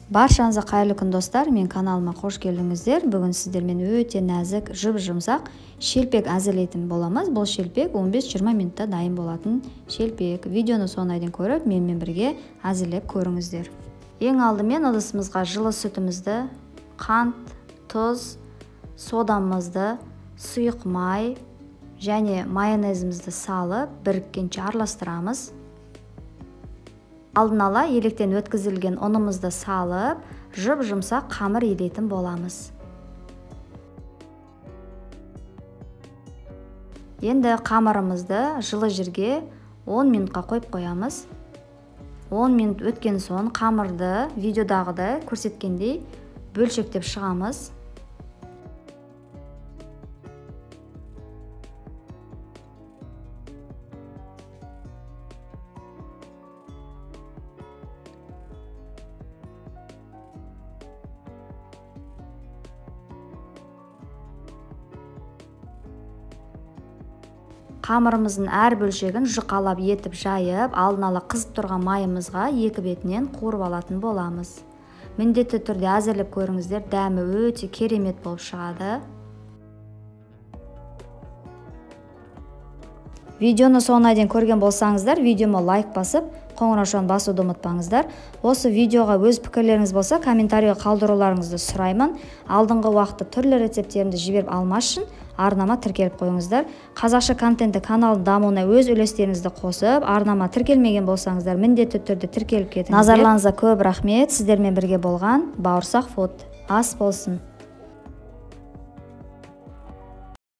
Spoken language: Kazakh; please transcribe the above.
Баршаңызға қайырлы күн, достар. Мен каналыма қош келдіңіздер. Бүгін сіздермен өте нәзік, жұп-жұмсақ шелпек әзірлейтін боламыз. Бұл шелпек 15-20 минутта дайын болатын шелпек. Видеоны соңына дейін көріп, менімен бірге әзірлеп көріңіздер. Ең алдымен ыдысымызға жылы сүтімізді, қант, тұз, содамызды, сұйық май және майонезімізді салып, біріккенше араластырамыз. Алдын ала електен өткізілген ұнымызды салып, жұп-жұмсақ қамыр илейтін боламыз. Енді қамырымызды жылы жерге 10 минутқа қойып қоямыз. 10 минут өткен соң қамырды видеодағыдай көрсеткендей бөлшектеп шығамыз. Қамырымыздың әр бөлшегін жұқалап етіп жайып, алдын ала қызып тұрған майымызға екі бетінен қуырып алатын боламыз. Міндетті түрде әзірлеп көріңіздер, дәмі өте керемет болып шығады. Видеоны соңына дейін көрген болсаңыздар, видеома лайк басып, қоңыраушаны басуды ұмытпаңыздар. Осы видеоға өз пікірлеріңіз болса, комментарийға қалдыруларыңызды сұраймын. Алдыңғы уақытта түрлі рецепттерімді жіберіп алмас үшін арнама тіркеліп қойыңыздар. Қазақша контентті каналының дамуына өз үлестеріңізді қосып, арнама тіркелмеген болсаңыздар, міндетті түрде тіркеліп кетіңіздер. Назарларыңызға көп рахмет. Сіздермен бірге болған Бауырсақ Фуд. Ас болсын.